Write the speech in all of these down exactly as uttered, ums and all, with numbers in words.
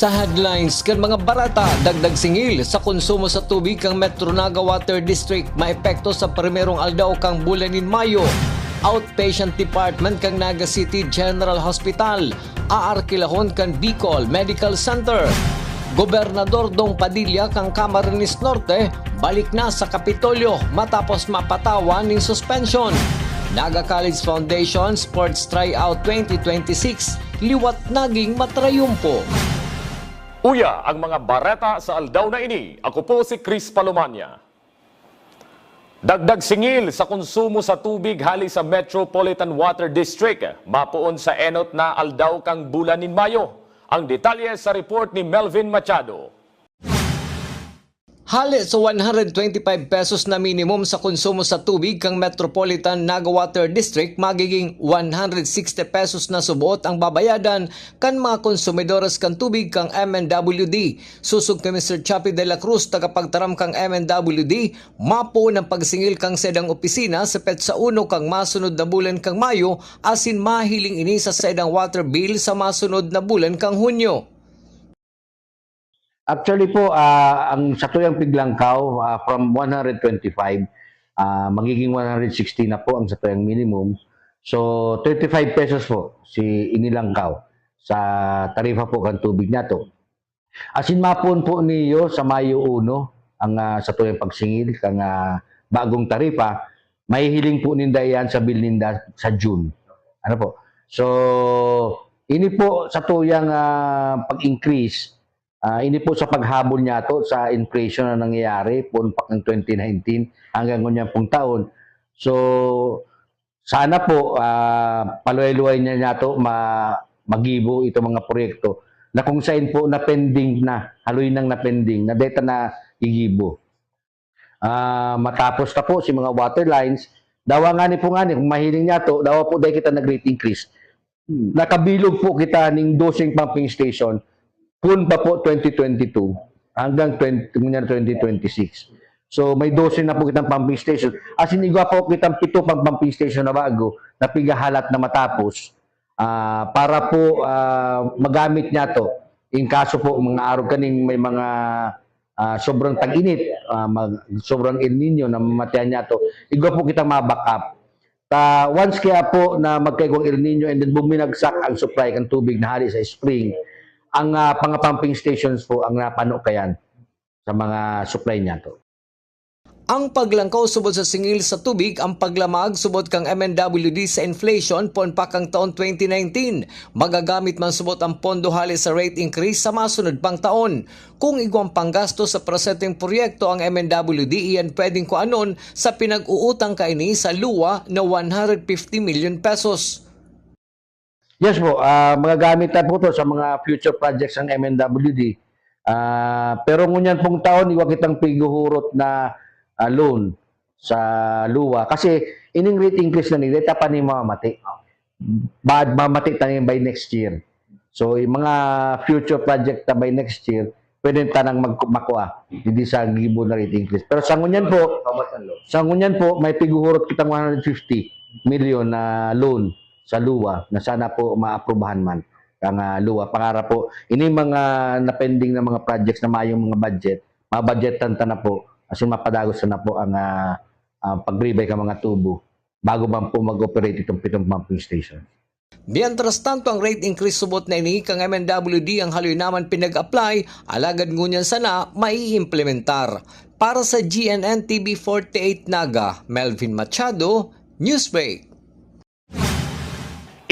Sa headlines kan mga bareta: dagdag singil sa konsumo sa tubig kan Metro Naga Water District maepekto sa primerong aldaw kan bulan nin Mayo. Outpatient Department kan Naga City General Hospital aarkilahon kan Bicol Medical Center. Gobernador Dong Padilla kan Camarines Norte balik na sa Kapitolyo matapos mapatawan nin suspension. Naga College Foundation Sports Tryout twenty twenty-six liwat naging matrayumpo. Uya ang mga bareta sa aldaw na ini. Ako po si Chris Palomania. Dagdag singil sa konsumo sa tubig hali sa Metropolitan Water District, mapoon sa enot na aldaw kan bulan nin Mayo. Ang detalye sa report ni Melvin Machado. Hali sa one hundred twenty-five pesos na minimum sa konsumo sa tubig kan Metropolitan Naga Water District, magiging one hundred sixty pesos na suboot ang babayadan kan mga konsumidores kan tubig kan M N W D. Sosog kay Mister Chappie de la Cruz, tagapagtaram kan M N W D, mapoon ang pagsingil kan saindang opisina sa petsa uno kan masunod na bulan kan Mayo, asin mahiling ini sa saindang water bill sa masunod na bulan kan Hunyo. Actually po, ah, ang satuyang piglangkaw, ah, from one hundred twenty-five, ah, magiging one hundred sixty na po ang satuyang minimum. So, thirty-five pesos po si inilangkaw sa tarifa po kan tubig nato. Asin mapoon po niyo sa Mayo uno ang, ah, satuyang pagsingil kan, ah, bagong tarifa, mahihiling po ninda iyan sa bill ninda sa June. Ano po? So, ini po satuyang, ah, pag-increase, ah, ini po sa paghabol niyato sa inflation na nangyayari poon pa kan twenty nineteen hanggang ngunyan pong taon. So, sana po, ah, paluway-luway niya niyato ma-, magibo itong mga proyekto na kung sain po na-pending na, haloy nang na-pending, na dai ta na igibo. Ah, matapos ta po si mga water lines, dawa ngani po ngani, kung mahiling niyato, dawa po dai kita nag-rate increase. Nakabilog po kita ning doseng pumping station, poon pa po twenty twenty-two hanggang twenty, ngunyan twenty twenty-six. So, may dose na po kitang pumping station. Asin, igwa po kitang pito pang pumping station na bago na pigahalat na matapos, ah, para po, ah, magamit niyato. In kaso po, mga arog kaning may mga, ah, sobrang tag-init, ah, mag-, sobrang El Nino na mamatian niyato, igwa po kitang ma-back up. Ta, once kaya po na magkaigwang El Nino and then buminagsak ang supply kan tubig na hali sa spring, ang, ah, mga pumping stations po ang napano kayan sa mga supply niyato. Ang paglangkaw subot sa singil sa tubig, ang paglamag subot kan M N W D sa inflation poon pa kan taon twenty nineteen. Magagamit man subot ang pondo hali sa rate increase sa masunod pang taon. Kung igwang panggasto sa presenteng proyekto ang M N W D, iyan pwedeng kuanon sa pinag-uutang kaini sa luwa na one hundred fifty million pesos. Yes po, ah, magagamit na po 'to sa mga future projects ng M N W D. Ah, pero ngunyan pong taon, igwa kitang pighuhurot na, ah, loan sa luwa. Kasi ining rate increase na ni, dai ta pa ni mamati. Ba-, mamati ta ni by next year. So, yung mga future project na by next year, pwede tanang mag-, makua, hindi sa gibo na rate increase. Pero sa ngunyan po, How much ang loan? Sa ngunyan po, may pighuhurot kitang one hundred fifty million na loan sa luwa na sana po maaprubahan man ang, ah, luwa. Pangarap po, ini mga na-pending na mga projects na mayong mga budget, mabudgetan ta na po, asin mapadagos na po ang, ah, ah, pagrebay ka mga tubo bago man po mag-operate itong pitong pumping station. Mientras tanto, ang rate increase subot na ini kan M N W D ang haloy naman pinag-apply, alagad ngunyan sana maiimplementar. Para sa G N N T V forty-eight Naga, Melvin Machado, Newsbreak.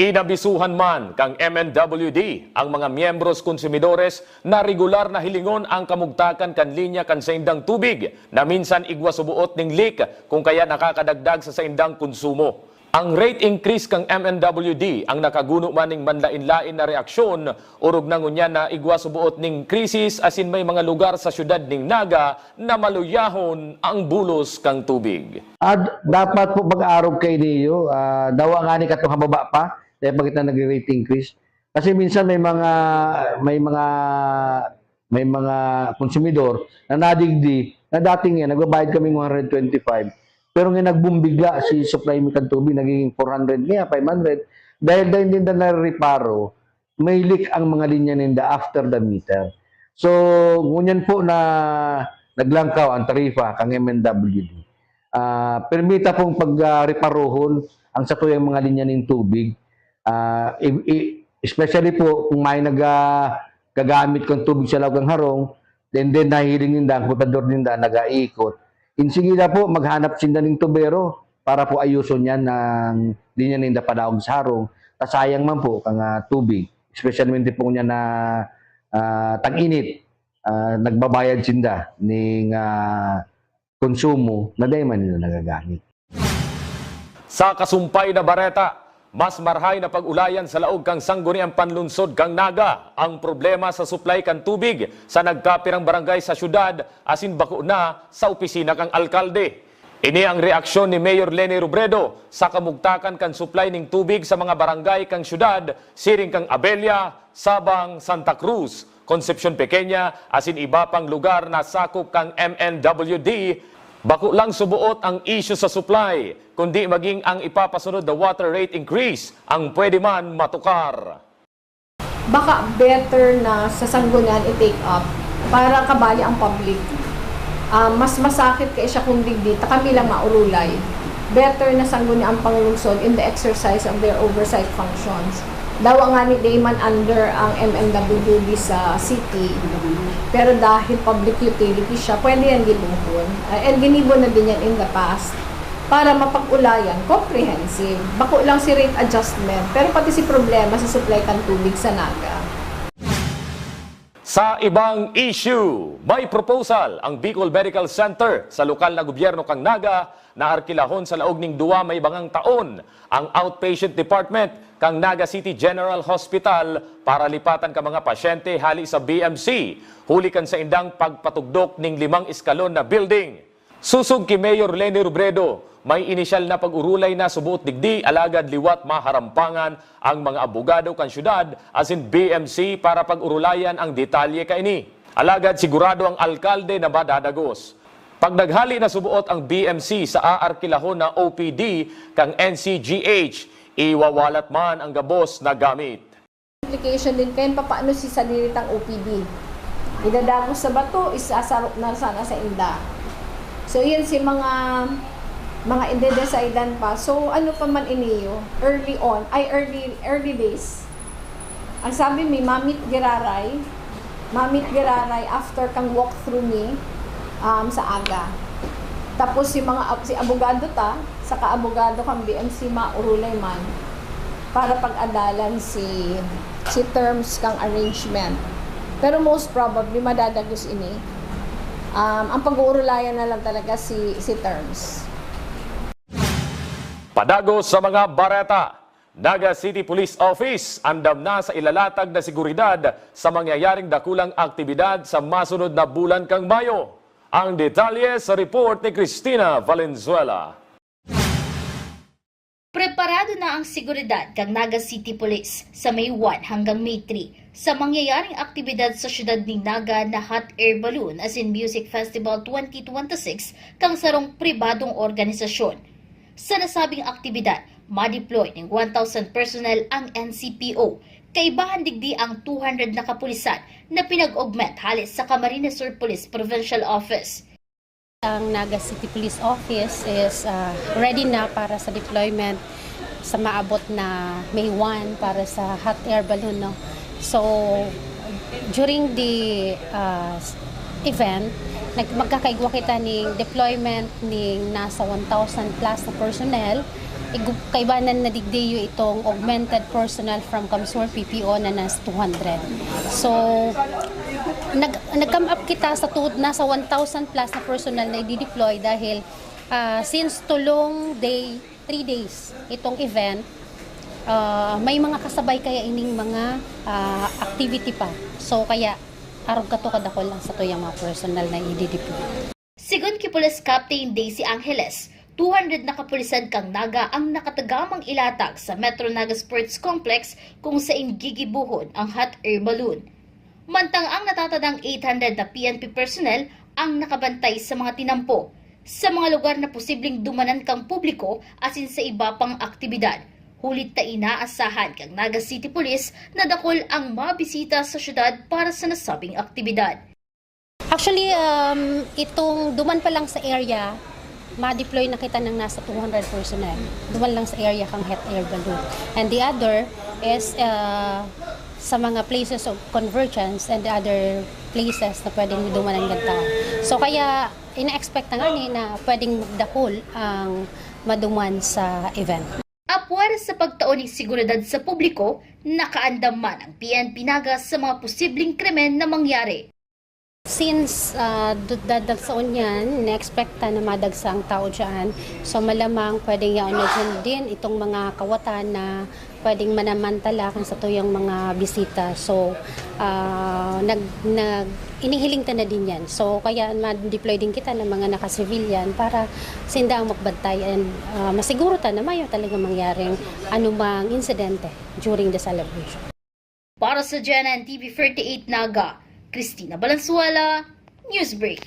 Inabisuhan man kan M N W D ang mga miyembros konsumidores na regular na hilingon ang kamugtakan kan linya kan saindang tubig, na minsan igwa suboot ning leak, kung kaya nakakadagdag sa saindang konsumo. Ang rate increase kan M N W D ang nakaguno man ning manlain-lain na reaksyon, orog na ngunyan na igwa suboot ning krisis asin may mga lugar sa siyudad ning Naga na maluyahon ang bulos kan tubig. At dapat po pag-arog kayo niyo, ah, dawa nga ni katong hababa pa, kaya pag kita nagre-rate increase. Kasi minsan may mga, may mga, may mga konsumidor na nadigdi na dating yan, nagbabayad kami one hundred twenty-five. Pero nga nagbumbigla si supply mi kan tubig, nagiging four hundred niya, five hundred. Dahil, dahil hindi na nareparo, may leak ang mga linya ninda after the meter. So, ngunyan po na naglangkaw ang tarifa kang M N W D. Ah, permita pong pag, ah, reparohon ang satuyang mga linya nin tubig. Ah, i-, i-, especially po kung may nag, ah, gagamit kang tubig sa laog kan harong, then, then nahihiling ninda, ang kontador ninda nag-aikot. Insigida po, maghanap sinda ning tubero para po ayuson yan ang linya ninda padaog sa harong. Ta sayang man po kang, ah, tubig, especialmente po niya na, ah, tag-init, ah, nagbabayad sinda ning, ah, konsumo na dai man nila nagagamit. Sa kasumpay na bareta, mas marhay na pag-ulayan sa laog kan Sangguniang Panlunsod kan Naga ang problema sa supply kan tubig sa nagkapirang barangay sa syudad asin bako na sa opisina kan alkalde. Ini ang reaksyon ni Mayor Leni Robredo sa kamugtakan kan supply ning tubig sa mga barangay kan syudad, siring kan Abella, Sabang, Santa Cruz, Concepcion Pequeña asin iba pang lugar na sakop kan M N W D. Bako lang suboot ang isyu sa supply, kundi maging ang ipapasunod na water rate increase ang pwede man matukar. Baka better na sa Sanggunian i-take up para kabali ang public. Ah, mas masakit kay siya kung digdi ta kami lang maurulay. Better na Sangguniang Panlungsod in the exercise of their oversight functions. Dawa nga ni day man under ang M M W D sa city, pero dahil public utility siya, pwede yan gibuhon. Ah, and ginibo na din yan in the past para mapag-ulayan, comprehensive. Bako lang si rate adjustment, pero pati si problema sa supply kan tubig sa Naga. Sa ibang issue, may proposal ang Bicol Medical Center sa lokal na gobyerno kan Naga na arkilahon sa laog ning duwa may bangang taon ang outpatient department kan Naga City General Hospital para lipatan kan mga pasyente hali sa B M C, huli kan saindang pagpatugdok ning limang eskalon na building. Sosog ki Mayor Leni Robredo, may inisyal na pag-urulay na suboot digdi, alagad liwat maharampangan ang mga abogado kan syudad asin B M C para pag-urulayan ang detalye kaini. Alagad sigurado ang alkalde na madadagos. Pag naghali na suboot ang B M C sa aarkilahon na O P D kan N C G H, iwawalat man ang gabos na gamit. Implication din kayan papaano si sadiri tang O P D. Idadagos sa bato, isasarok na sana sa inda. So yun si mga mga indedesidan pa. So ano pa man iniyo, early on, ay early early days. Ang sabi mi, mamit giraray, mamit giraray after kang walk through mi um, sa aga. Tapos si mga si abogado ta, saka abogado kang B M C maurulay man para pag-adalan si si terms kang arrangement. Pero most probably madadagos ini. Um, ang pag-uurulayan na lang talaga si si terms. Padagos sa mga bareta, Naga City Police Office andam na sa ilalatag na seguridad sa mangyayaring dakulang aktibidad sa masunod na bulan kang Mayo. Ang detalye sa report ni Christina Valenzuela. Preparado na ang seguridad kan Naga City Police sa May one hanggang May three sa mangyayaring aktibidad sa siyudad nin Naga na Hot Air Balloon asin Music Festival twenty twenty-six kan sarong pribadong organisasyon. Sa nasabing aktibidad, ma-deploy nin one thousand personnel ang N C P O. Kaibahan digdi ang two hundred na kapulisan na pinag-augment hale sa Camarines Sur Police Provincial Office. Ang Naga City Police Office is ah, ready na para sa deployment sa maabot na May one para sa hot air balloon, no? So, during the ah, event, nag magkakaigwa kita ning deployment ning nasa one thousand plus na personnel. Igu- kaibanan na digdi itong augmented personnel from CamSur P P O na nasa two hundred. So, nag nag-come up kita sa two, nasa one thousand plus na personnel na i-deploy dahil ah, since tulong day, three days itong event, ah, may mga kasabay kaya ining mga ah, activity pa. So, kaya arog kato kadakol ang satuyang mga personnel na i-deploy. Sigon ki Police Captain Daisy Angeles, two hundred na kapulisan kan Naga ang nakatagamang ilatag sa Metro Naga Sports Complex kung sain gigibohon ang hot air balloon. Mantang ang natatadang eight hundred na P N P personnel ang nakabantay sa mga tinampo, sa mga lugar na posibleng dumanan kan publiko asin sa iba pang aktibidad. Huli ta inaasahan kan Naga City Police na dakul ang mabisita sa syudad para sa nasabing aktibidad. Actually, um, itong duman pa lang sa area, ma-deploy na kita ng nasa two hundred personnel. Duman lang sa area kang hot air balloon. And the other is uh, sa mga places of convergence and the other places na pwedeng duman ang tao. So kaya ina-expect na nga ni na pwedeng dakul ang maduman sa event. Apwera sa pagtao ning seguridad sa publiko, nakaandam man ang P N P Naga sa mga posibleng krimen na mangyari. Since uh, dadagsaon yan, na-expect ta na madagsa ang tao dyan. So malamang pwedeng yaon na dyan din itong mga kawatan na pwedeng manamantala kan sa tuyang mga bisita. So uh, nag, nag, inihiling ta na din yan. So kaya ma-deploy din kita ng mga naka-civilian para sinda ang magbantay and uh, masiguro ta na mayo talaga mangyaring anumang insidente during the celebration. Para sa G N N T V forty-eight Naga, Christina Balansuela, Newsbreak.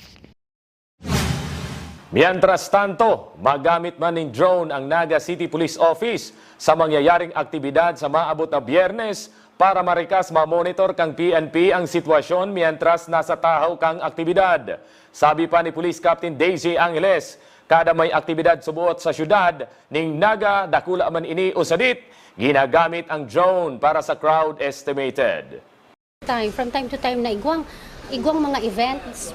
Mientras tanto, magamit man ning drone ang Naga City Police Office sa mangyayaring aktibidad sa maabot na Biyernes para marikas ma-monitor kang P N P ang sitwasyon mientras nasa tahaw kang aktibidad. Sabi pa ni Police Captain Daisy Angeles, kada may aktibidad subuot sa syudad ning Naga, dakula man ini o sadit, ginagamit ang drone para sa crowd estimated. Time, from time to time na igwang, igwang mga events,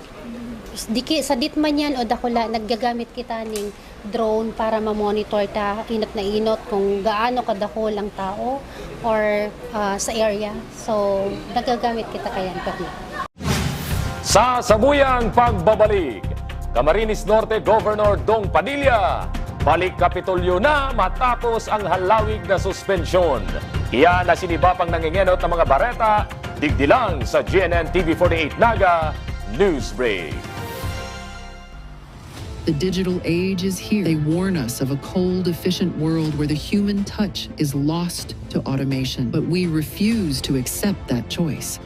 diki, sadit man yan o dakula, naggagamit kita ning drone para ma-monitor ta inot na inot kung gaano kadakol ang tao or uh, sa area. So, nagagamit kita kayan permi. Sa sabuyang pagbabalik, Camarines Norte Governor Dong Padilla, balik Kapitolyo na matapos ang halawig na suspensyon. Iyan na siniba pang nangingenot ng mga bareta, digdi lang sa G N N T V forty-eight Naga Newsbreak. The digital age is here. They warn us of a cold, efficient world where the human touch is lost to automation. But we refuse to accept that choice.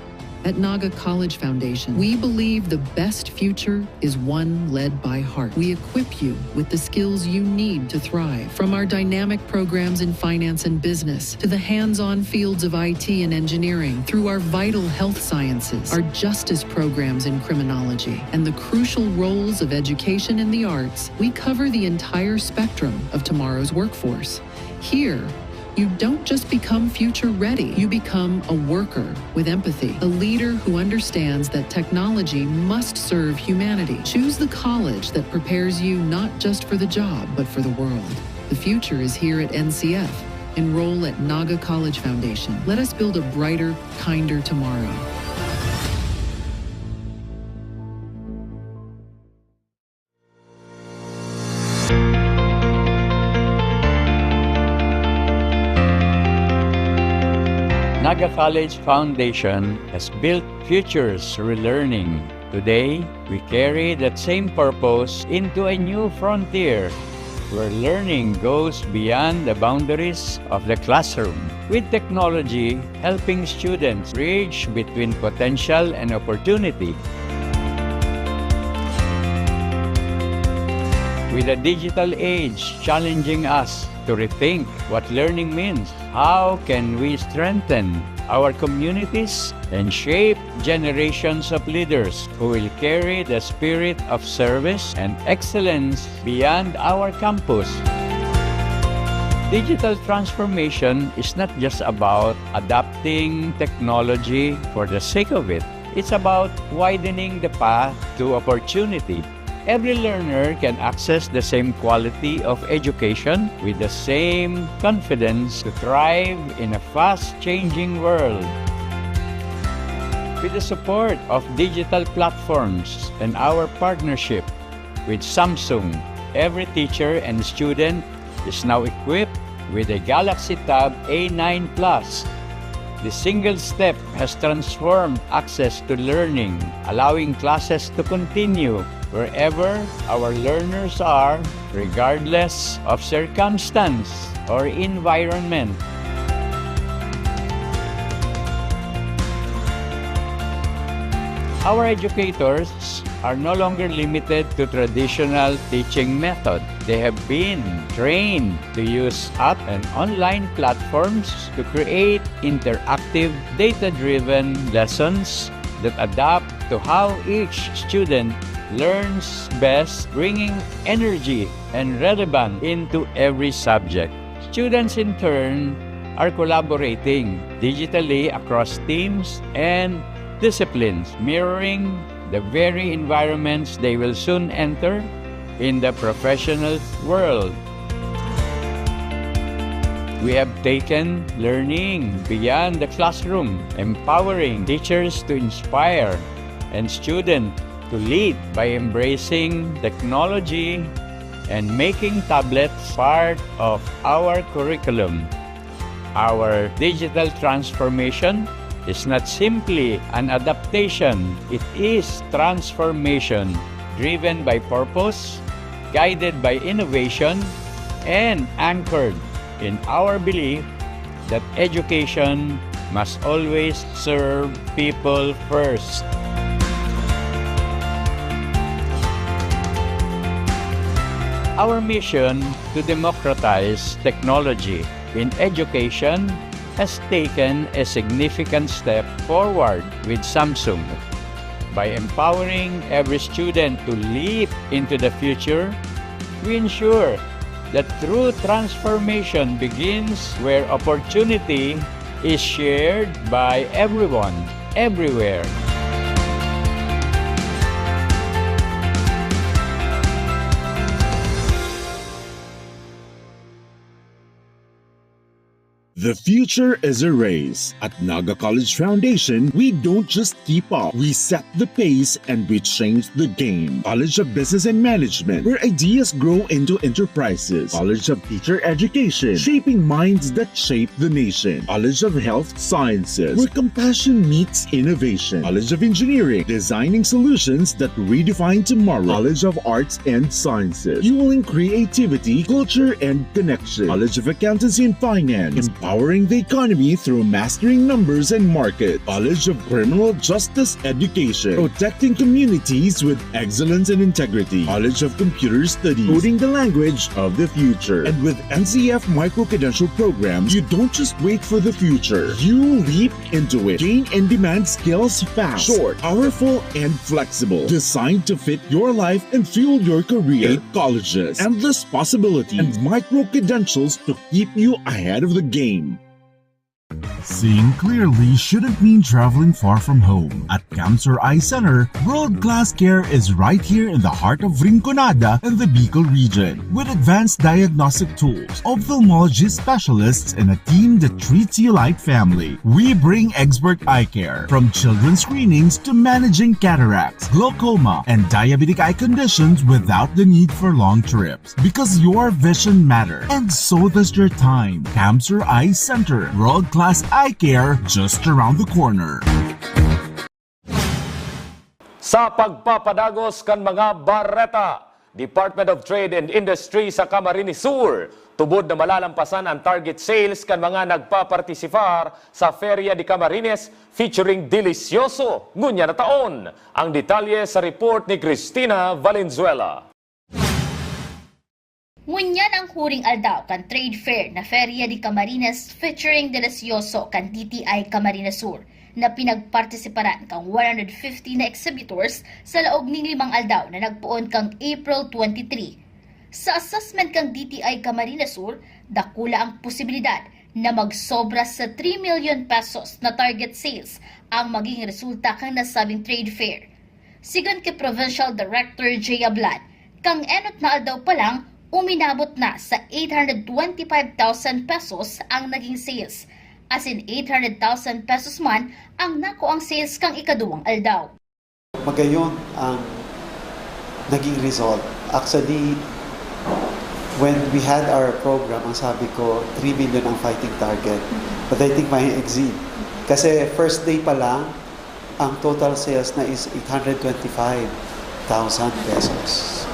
At Naga College Foundation, we believe the best future is one led by heart. We equip you with the skills you need to thrive, from our dynamic programs in finance and business to the hands on fields of I T and engineering, through our vital health sciences, our justice programs in criminology, and the crucial roles of education and the arts. We cover the entire spectrum of tomorrow's workforce. Here, you don't just become future ready, you become a worker with empathy, a leader who understands that technology must serve humanity. Choose the college that prepares you not just for the job, but for the world. The future is here at N C F. Enroll at Naga College Foundation. Let us build a brighter, kinder tomorrow. Naga College Foundation has built futures through learning. Today, we carry that same purpose into a new frontier where learning goes beyond the boundaries of the classroom, with technology helping students bridge between potential and opportunity. With the digital age challenging us to rethink what learning means, how can we strengthen our communities and shape generations of leaders who will carry the spirit of service and excellence beyond our campus? Digital transformation is not just about adapting technology for the sake of it. It's about widening the path to opportunity. Every learner can access the same quality of education with the same confidence to thrive in a fast-changing world. With the support of digital platforms and our partnership with Samsung, every teacher and student is now equipped with a Galaxy Tab A nine Plus. The single step has transformed access to learning, allowing classes to continue wherever our learners are, regardless of circumstance or environment. Our educators are no longer limited to traditional teaching method. They have been trained to use app and online platforms to create interactive, data-driven lessons that adapt to how each student learns best, bringing energy and relevance into every subject. Students, in turn, are collaborating digitally across teams and disciplines, mirroring the very environments they will soon enter in the professional world. We have taken learning beyond the classroom, empowering teachers to inspire and students to lead by embracing technology and making tablets part of our curriculum. Our digital transformation is not simply an adaptation, it is transformation driven by purpose, guided by innovation, and anchored in our belief that education must always serve people first. Our mission to democratize technology in education has taken a significant step forward with Samsung. By empowering every student to leap into the future, we ensure that true transformation begins where opportunity is shared by everyone, everywhere. The future is a race. At Naga College Foundation, we don't just keep up, we set the pace and we change the game. College of Business and Management, where ideas grow into enterprises. College of Teacher Education, shaping minds that shape the nation. College of Health Sciences, where compassion meets innovation. College of Engineering, designing solutions that redefine tomorrow. College of Arts and Sciences, fueling creativity, culture, and connection. College of Accountancy and Finance, empowering the economy through mastering numbers and market. College of Criminal Justice Education, protecting communities with excellence and integrity. College of Computer Studies, coding the language of the future. And with N C F micro-credential programs, you don't just wait for the future. You leap into it. Gain in-demand skills fast, short, powerful, and flexible. Designed to fit your life and fuel your career. Eight colleges, endless possibilities, and micro-credentials to keep you ahead of the game. Seeing clearly shouldn't mean traveling far from home. At Camsur Eye Center, world-class care is right here in the heart of Rinconada and the Bicol region. With advanced diagnostic tools, ophthalmology specialists, and a team that treats you like family, we bring expert eye care, from children's screenings to managing cataracts, glaucoma, and diabetic eye conditions without the need for long trips. Because your vision matters, and so does your time. Camsur Eye Center, world-class eye care just around the corner. Sa pagpapadagos kan mga bareta, Department of Trade and Industry sa Camarines Sur, tubod na malalampasan ang target sales kan mga nagpapartisipar sa Feria de Camarines featuring Delicioso ngunyan na taon. Ang detalye sa report ni Cristina Valenzuela. Ngunyan ang huring aldaw kan trade fair na Feria de Camarines featuring Delicioso kan D T I Camarines Sur, na pinagpartisiparan kan one hundred fifty na exhibitors sa laog ning limang aldaw na nagpoon kan April twenty-three. Sa assessment kan D T I Camarines Sur, dakula ang posibilidad na magsobra sa three million pesos na target sales ang maging resulta kan nasabing trade fair. Sigon ki Provincial Director Jay Ablan, kan enot na aldaw pa lang, uminabot na sa eight hundred twenty-five thousand pesos ang naging sales, asin eight hundred thousand pesos man ang nakuang sales kan ikaduwang aldaw. Magayon ang naging result. Actually, when we had our program, ang sabi ko, three million ang fighting target. But I think may exceed. Kasi first day pa lang, ang total sales na is eight hundred twenty-five thousand pesos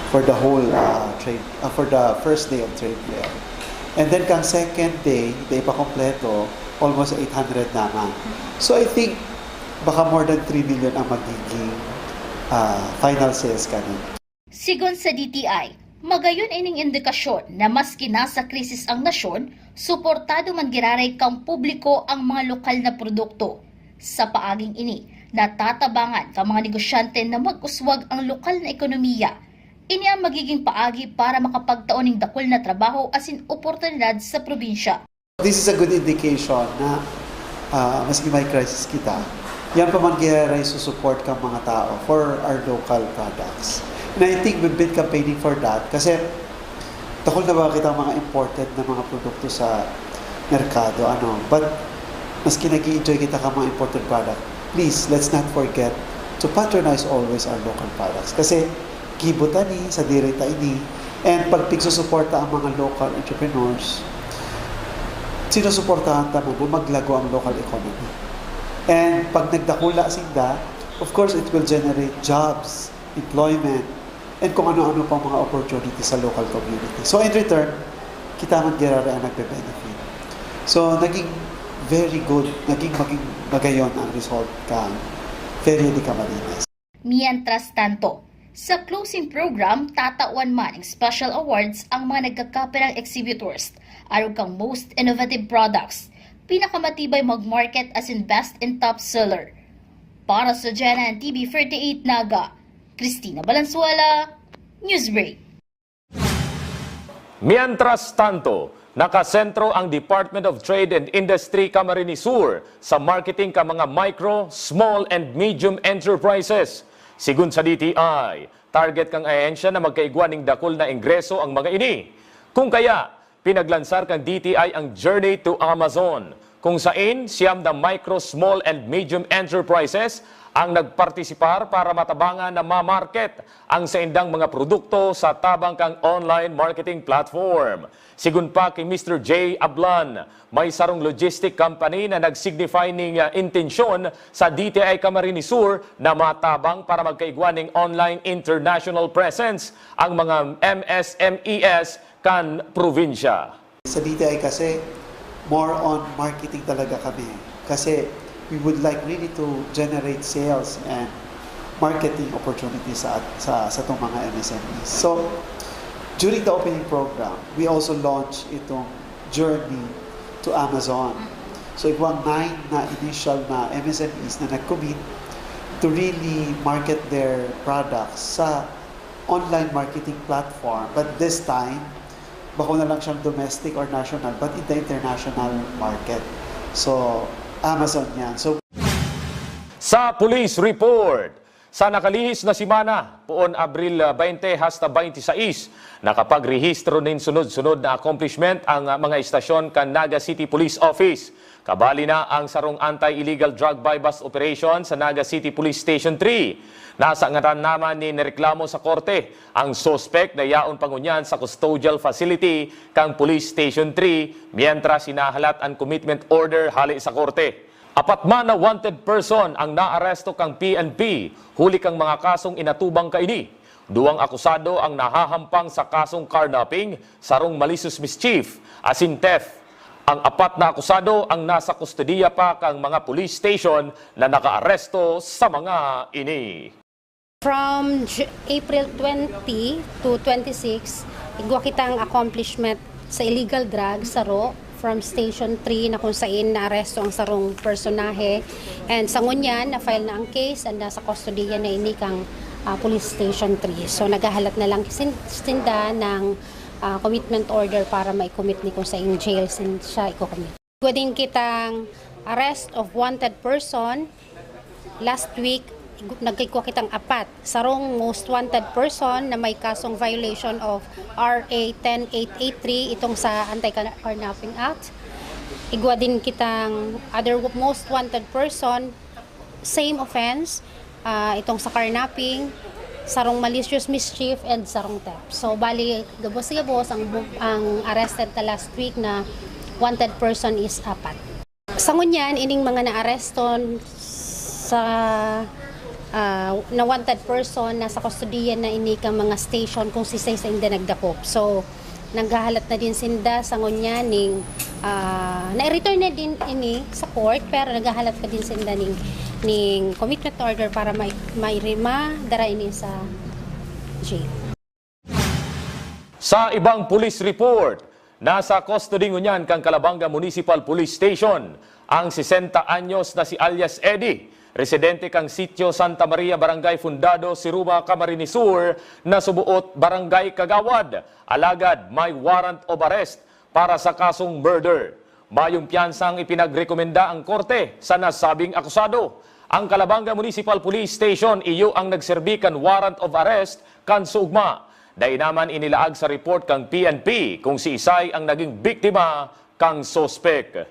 for the whole, uh, trade, uh, for the first day of trade fair. And then kang second day, day pa kompleto, almost eight hundred naman. So I think baka more than three million ang magiging ah, final sales kani. Sigon sa D T I, magayon ining indikasyon na maski nasa krisis ang nasyon, suportado man giraray kan publiko ang mga lokal na produkto. Sa paaging ini, natatabangan kan mga negosyante na mag-uswag ang lokal na ekonomiya. Ini ang magiging paagi para makapagtao ning dakul na trabaho asin oportunidad sa probinsya. This is a good indication na, ah, maski may crisis kita, yan pa man giraray susupport kan mga tao for our local products. And I think we've been campaigning for that kasi dakul na ba kita mga imported na mga produkto sa merkado, ano. But maski nag-i-enjoy kita kan mga imported product, please, let's not forget to patronize always our local products. Kasi gibo ta ni, sadiri ta ini. And pag pigsusuporta ang mga local entrepreneurs, sinusuportahan ta man na maglago ang local economy. And pag nagdakula sinda, of course, it will generate jobs, employment, and kung ano-ano pang mga opportunity sa local community. So in return, kita man giraray ang nagbe-benefit. So naging very good, naging maging magayon ang result kan Feria de Camarines. Mientras tanto, sa closing program, tatawan man ng special awards ang mga nagkakapirang exhibitors, arog kang most innovative products, pinakamatibay mag-market asin best in top seller. Para sa G N N T V forty-eight Naga, Christina Valenzuela, Newsbreak. Mientras tanto, nakasentro ang Department of Trade and Industry Camarines Sur sa marketing kan mga micro, small and medium enterprises. Sigon sa D T I, target kan ahensya na magkaigwa ning dakul na ingreso ang mga ini. Kung kaya, pinaglansar kan D T I ang Journey to Amazon, kung sain siyam na micro, small and medium enterprises ang nagpartisipar para matabangan na ma-market ang saindang mga produkto sa tabang kan online marketing platform. Sigon pa ki Mister Jay Ablan, may sarong logistic company na nag-signify ning, ah, intensyon sa D T I Camarines Sur na matabang para magkaigwa ning online international presence ang mga M S M Es kan probinsya. Sa D T I kasi, more on marketing talaga kami. Kasi we would like really to generate sales and marketing opportunities sa, sa, satong mga M S M Es. So, during the opening program, we also launched itong Journey to Amazon. So, igwang nine na initial na M S M Es na nag-commit to really market their products sa online marketing platform. But this time, bako na lang siyang domestic or national, but in the international market. So, Amazon yan. So, Sa police report, sa nakalihis na semana, poon Abril, ah, baynte hasta baynte sais, nakapagrehistro nin sunod-sunod na accomplishment ang, ah, mga estasyon kan Naga City Police Office. Kabali na ang sarong anti-illegal drug buy-bust operation sa Naga City Police Station three. Nasangatan naman nin reklamo sa korte ang suspek na yaon pa ngunyan sa custodial facility kan Police Station three, mientras hinahalat an commitment order hale sa korte. Apat man na wanted person ang naaresto kan P N P huli kan mga kasong inatubang kaini. Duwang akusado ang nahahampang sa kasong carnapping, sarong malicious mischief, asin theft. Ang apat na akusado ang nasa kustodiya pa kan mga police station na nakaaresto sa mga ini. From J- April twenty to twenty-six, igwa kitang accomplishment sa illegal drugs, saro, from Station three na kung sain naaresto ang sarong personahe. And sa ngunyan, na-file na ang case and nasa kustodiya na ini kang ah, Police Station three. So naghahalat na lang sin- sinda ng ah, commitment order para ma-commit ni kung sain jail sin siya i-commit. Igwa din kitang arrest of wanted person. Last week, igu- nagkikwa kitang apat. Sarong most wanted person na may kasong violation of R A ten eight eight three, itong sa Anti-Carnapping Act. Igwa din kitang other w- most wanted person, same offense, ah, itong sa carnapping, sarong malicious mischief, and sarong theft. So, bali, gabos-gabos ang, bu- ang arrested ta last week na wanted person is apat. Sa ngunyan, ining mga naareston sa ah, na wanted person nasa kustodiya na ini kang mga station kung sisay sa inda nagdakop. So, Naghahalat na din sinda sa ngunyan ning, ah, nai-return na din ini sa court, pero naghahalat pa din sinda ning, ning commitment order para may, may madara ini sa jail. Sa ibang police report, nasa custody ngunyan kan Calabanga Municipal Police Station ang sesenta anyos na si alias Eddie, residente kan Sitio Santa Maria, Barangay Fundado, Siruma, Camarines Sur, na subuot barangay kagawad, alagad may warrant of arrest para sa kasong murder. Mayong piyansang ipinagrekomenda ang korte sa nasabing akusado. Ang Calabanga Municipal Police Station iyo ang nagserbi kan warrant of arrest kan suugma. Dai naman inilaag sa report kan P N P kung siisay ang naging biktima kan suspek.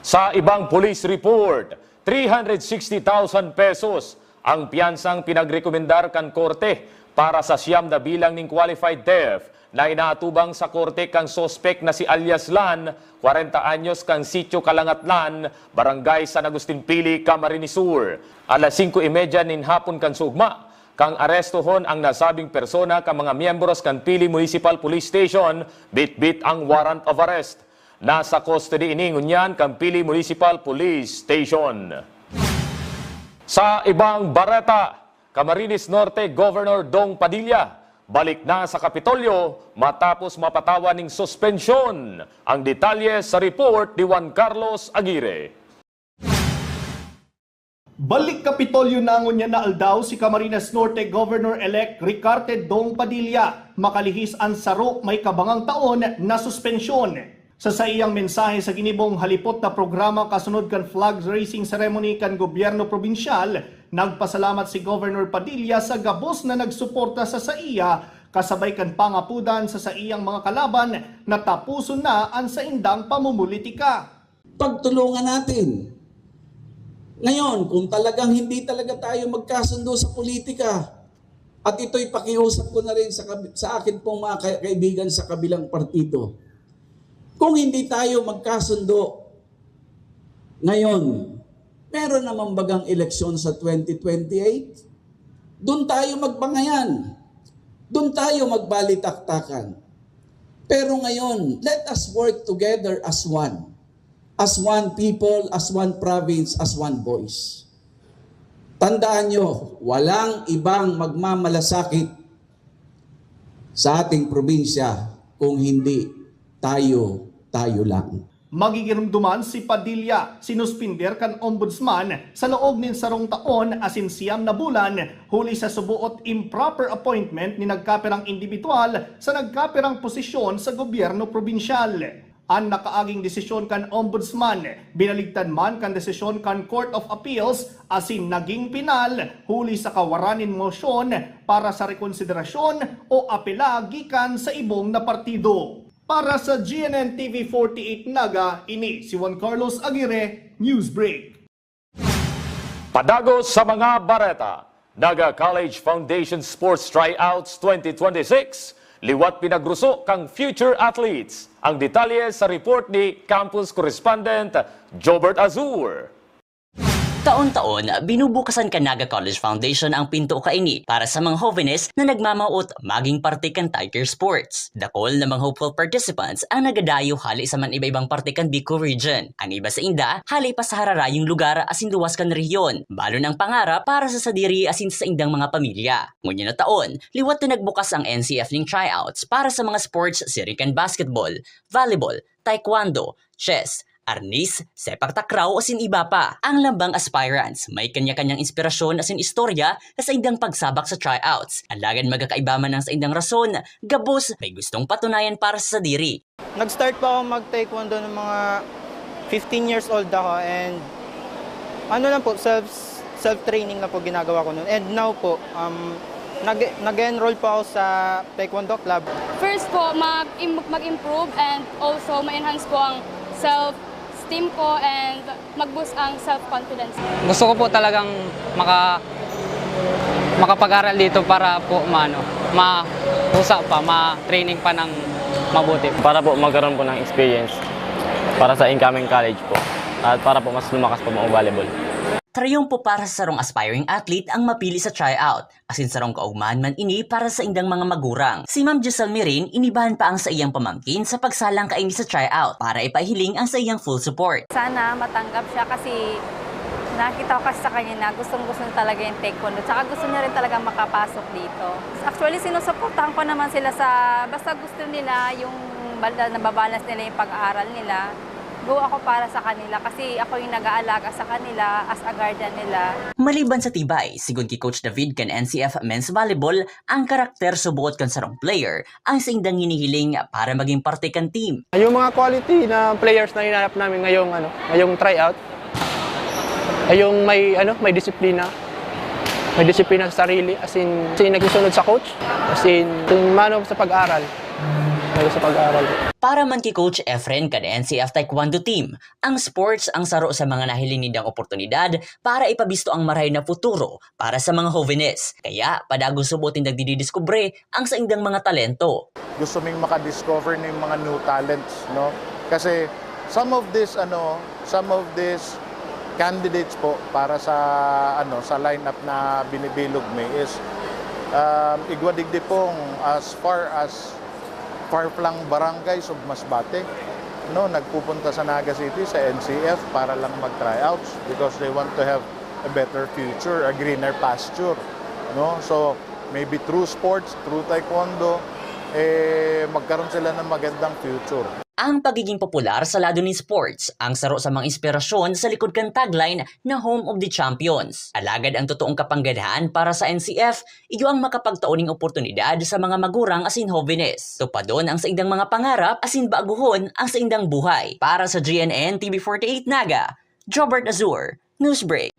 Sa ibang police report, three hundred sixty thousand pesos ang piyansang pinagrekomendar kan korte para sa siyam na bilang nin qualified theft na inaatubang sa korte kan suspek na si alias Lan, kwarenta anyos, kan Sitio Kalangatlan, Barangay San Agustin Pili, Camarines Sur. Alas singko y media nin hapon kan suugma, kan arestohon ang nasabing persona kan mga miyembros kan Pili Municipal Police Station, bitbit ang warrant of arrest. Nasa custody ini ngunyan kan Pili Municipal Police Station. Sa ibang bareta, Camarines Norte Governor Dong Padilla balik na sa Kapitolyo matapos mapatawan ning suspensyon. Ang detalye sa report ni Juan Carlos Aguirre. Balik Kapitolyo na ngunyan na aldaw si Camarines Norte Governor-elect Ricarte Dong Padilla makalihis an saro may kabangang taon na suspensyon. Sa saiyang mensahe sa ginibong halipot na programa kasunod kan flag raising ceremony kan gobyerno probinsyal, nagpasalamat si Governor Padilla sa gabos na nagsuporta sa saiya kasabay kan pangapudan sa saiyang mga kalaban na tapuson na an saindang pamumulitika. Pagtulungan natin. Ngayon, kung talagang hindi talaga tayo magkasundo sa politika, at ito'y pakiusap ko na rin sa, sa akin pong mga kaibigan sa kabilang partido, kung hindi tayo magkasundo ngayon, meron naman bagang eleksyon sa twenty twenty-eight? Doon tayo magbangayan. Doon tayo magbalitaktakan. Pero ngayon, let us work together as one. As one people, as one province, as one voice. Tandaan nyo, walang ibang magmamalasakit sa ating probinsya kung hindi tayo, tayo lang. Magigiromdoman si Padilla, sinuspender kan Ombudsman sa laog nin sarong taon asin siyam na bulan huli sa suboot improper appointment nin nagkapirang indibidwal sa nagkapirang posisyon sa gobyerno probinsyal. An nakaaging desisyon kan Ombudsman binaligtad man kan desisyon kan Court of Appeals asin naging penal huli sa kawaran nin mosyon para sa rekonsiderasyon o apela gikan sa ibong na partido. Para sa G N N T V forty-eight Naga, ini si Juan Carlos Aguirre, Newsbreak. Padagos sa mga bareta, Naga College Foundation Sports Tryouts twenty twenty-six, liwat pinagruso kan future athletes. Ang detalye sa report ni Campus Correspondent Jobert Azur. Taon-taon, binubukasan kan Naga College Foundation ang pinto kaini para sa mga hovenes na nagmamawot magin parte kan Tiger Sports. Dakul na mga hopeful participants ang nagadayo hale sa man iba-ibang parte kan Bicol Region. An iba sainda, hale pa sa hararayong lugar asin luwas kan rehiyon, balon an pangarap para sa sadiri asin sa saindang mga pamilya. Ngunyan na taon, liwat na nagbukas ang N C F nin tryouts para sa mga sports siring kan basketball, volleyball, taekwondo, chess, arnis, sepak takraw asin iba pa. Ang lambang aspirants may kanya-kanyang inspirasyon asin istorya sa saindang pagsabak sa tryouts. Alagad magkakaiba man ang saindang rason, gabos may gustong patunayan para sa sadiri. Nag-start po ako mag-taekwondo ng mga fifteen years old ako and ano lang po, self self-training na po ginagawa ko noon. And now po, um, nag- nag-enroll po ako sa Taekwondo Club. First po, mag- mag-improve and also ma-enhance po ang self-esteem ko and mag-boost ang self-confidence. Gusto ko po talagang maka makapag-aral dito para po maano, mahusa pa, ma-training pa ng mabuti. Para po magkaroon po ng experience para sa incoming college po at para po mas lumakas po mag-volleyball. Trayumpo para sa sarong aspiring athlete ang mapili sa tryout, asin sarong kaugmahan man ini para sa indang mga magurang. Si Ma'am Giselle Mirin inibahan pa ang saiyang pamangkin sa pagsalang kaini sa tryout para ipahiling ang saiyang full support. Sana matanggap siya kasi nakita ko kasi sa kanya na gustong-gusto niya talaga yung taekwondo. Tsaka gusto niya rin talaga makapasok dito. Actually, sinusuportahan ko naman sila sa basta gusto nila yung bala- nababalance nila yung pag-aaral nila. Go ako para sa kanila kasi ako yung nag-aalaga sa kanila as a guardian nila. Maliban sa tibay, sigon ki Coach David kan N C F Men's Volleyball, ang karakter suboot kan sarong player ang saindang hinihiling para maging parte kan team. Yung mga quality na players na hinahanap namin ngayong ano, ngayong tryout ay yung may ano, may disiplina. May disiplina sa sarili, as in, as in nagsusunod sa coach, as in, yung mano sa pag-aral. Mano sa pag-aral. Para man ki Coach Efren kan N C F Taekwondo Team, ang sports ang saro sa mga nahiling nindang oportunidad para ipabisto ang marahay na futuro para sa mga hovenes. Kaya, padagos subotin nagdididiskubre ang saindang mga talento. Gusto ming makadiscover ng mga new talents, no? Kasi some of this ano, some of these candidates po para sa ano, sa lineup na binibilog mi is um, igwa digdi pong as far as far-flung barangays of Masbate, no, nagpupunta sa Naga City, sa N C F para lang mag-tryouts because they want to have a better future, a greener pasture, no? So maybe through sports, through taekwondo, eh magkaroon sila ng magandang future. Ang pagiging popular sa lado nin sports ang saro sa mga inspirasyon sa likod kan tagline na Home of the Champions. Alagad ang totoong kapangganahan para sa N C F, iyo ang makapagtao ning oportunidad sa mga magurang asin hovenes. Tupadon ang saindang mga pangarap asin baguhon ang saindang buhay. Para sa G N N T V forty-eight Naga, Jobert Azur, Newsbreak.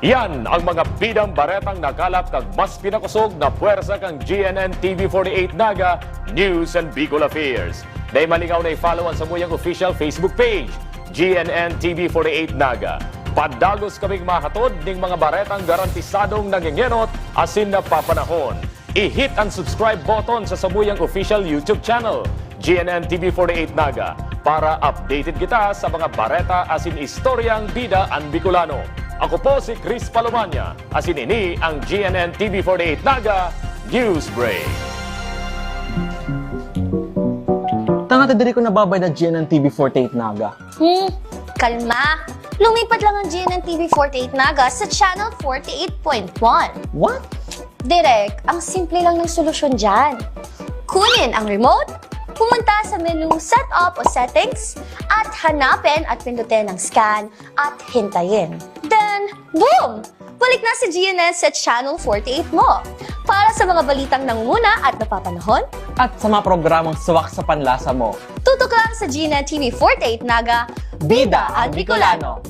Yan ang mga bidang baretang nakalap kag mas pinakosog na pwersa kan G N N T V forty-eight Naga News and Bicol Affairs. Dai malingaw na i-follow an samuyang official Facebook page, G N N T V forty-eight Naga. Padagos kaming mahatod ning mga baretang garantisadong nangengenot asin napapanahon. I-hit ang subscribe button sa samuyang official YouTube channel, G N N T V forty-eight Naga, para updated kita sa mga bareta asin istoryang bida an Bicolano. Ako po si Chris Palomania, asin ini ang G N N T V forty-eight Naga News Break. Tanga ta diri ko nababayad na G N N T V forty-eight Naga. Hmm, kalma. Lumipat lang ang G N N T V forty-eight Naga sa Channel forty-eight point one. What? Direk, ang simple lang ng solusyon dyan. Kunin ang remote, pumunta sa menu Setup o Settings, at hanapin at pindutin ang Scan at hintayin. Then, boom! Balik na si G N S sa Channel forty-eight mo. Para sa mga balitang nangunguna at napapanahon, At sa mga programang suwak sa panlasa mo, tutok lang sa G N N T V forty-eight Naga, Bida ang Bicolano.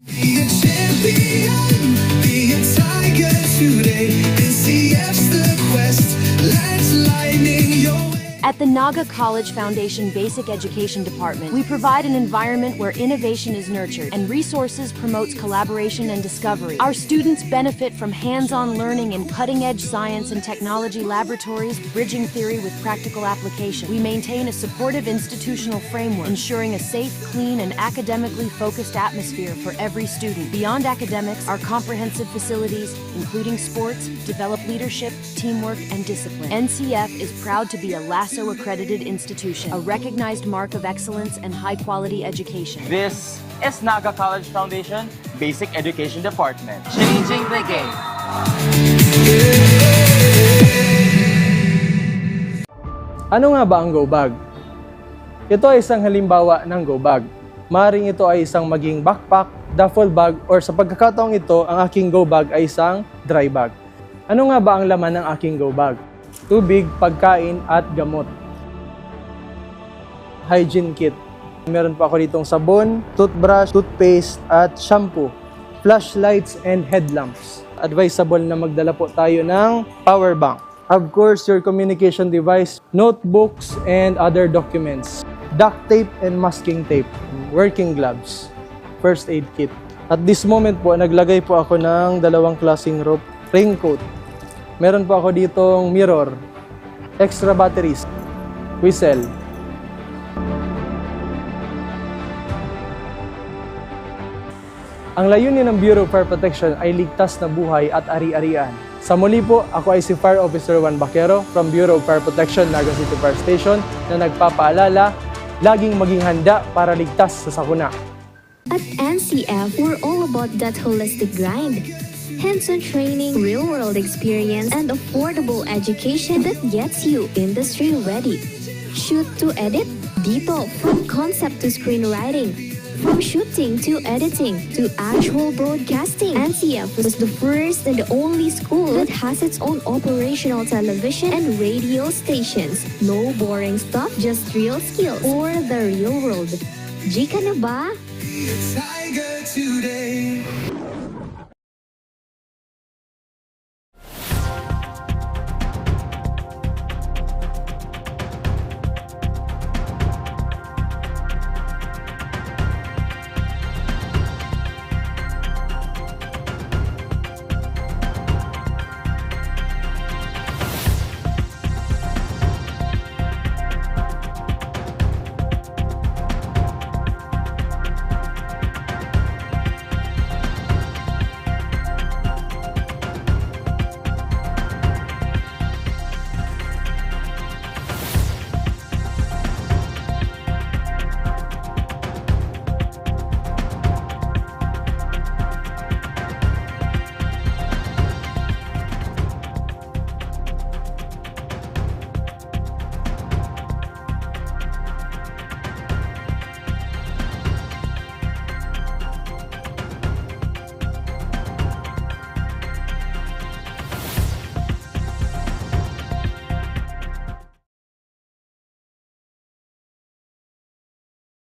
Be a champion, be a tiger today. N C F's the quest, lights lining your way. At the Naga College Foundation Basic Education Department, we provide an environment where innovation is nurtured and resources promotes collaboration and discovery. Our students benefit from hands-on learning in cutting-edge science and technology laboratories, bridging theory with practical application. We maintain a supportive institutional framework, ensuring a safe, clean, and academically focused atmosphere for every student. Beyond academics, our comprehensive facilities, including sports, develop leadership, teamwork, and discipline. N C F is proud to be a LASO accredited institution, a recognized mark of excellence and high quality education. This is Naga College Foundation Basic Education Department. Changing the game. Ano nga ba ang go bag? Ito ay isang halimbawa ng go bag. Maring ito ay isang maging backpack, duffel bag, or sa pagkakataong ito, ang aking go bag ay isang dry bag. Ano nga ba ang laman ng aking go bag? Tubig, pagkain, at gamot. Hygiene kit. Meron pa ako ditong sabon, toothbrush, toothpaste, at shampoo. Flashlights and headlamps. Advisable na magdala po tayo ng power bank. Of course, your communication device, notebooks, and other documents. Duct tape and masking tape. Working gloves. First aid kit. At this moment po, naglagay po ako ng dalawang klaseng rope, raincoat. Meron po ako ditong mirror, extra batteries, whistle. Ang layunin ng Bureau of Fire Protection ay ligtas na buhay at ari-arian. Sa muli po, ako ay si Fire Officer Juan Baquero from Bureau of Fire Protection, Naga City Fire Station, na nagpapaalala, laging maging handa para ligtas sa sakuna. At N C F, we're all about that holistic grind. Hands-on training, real-world experience, and affordable education that gets you industry ready. Shoot to edit, dito, from concept to screenwriting. From shooting to editing to actual broadcasting, N C F is the first and only school that has its own operational television and radio stations. No boring stuff, just real skills for the real world. G ka na ba? Tiger today.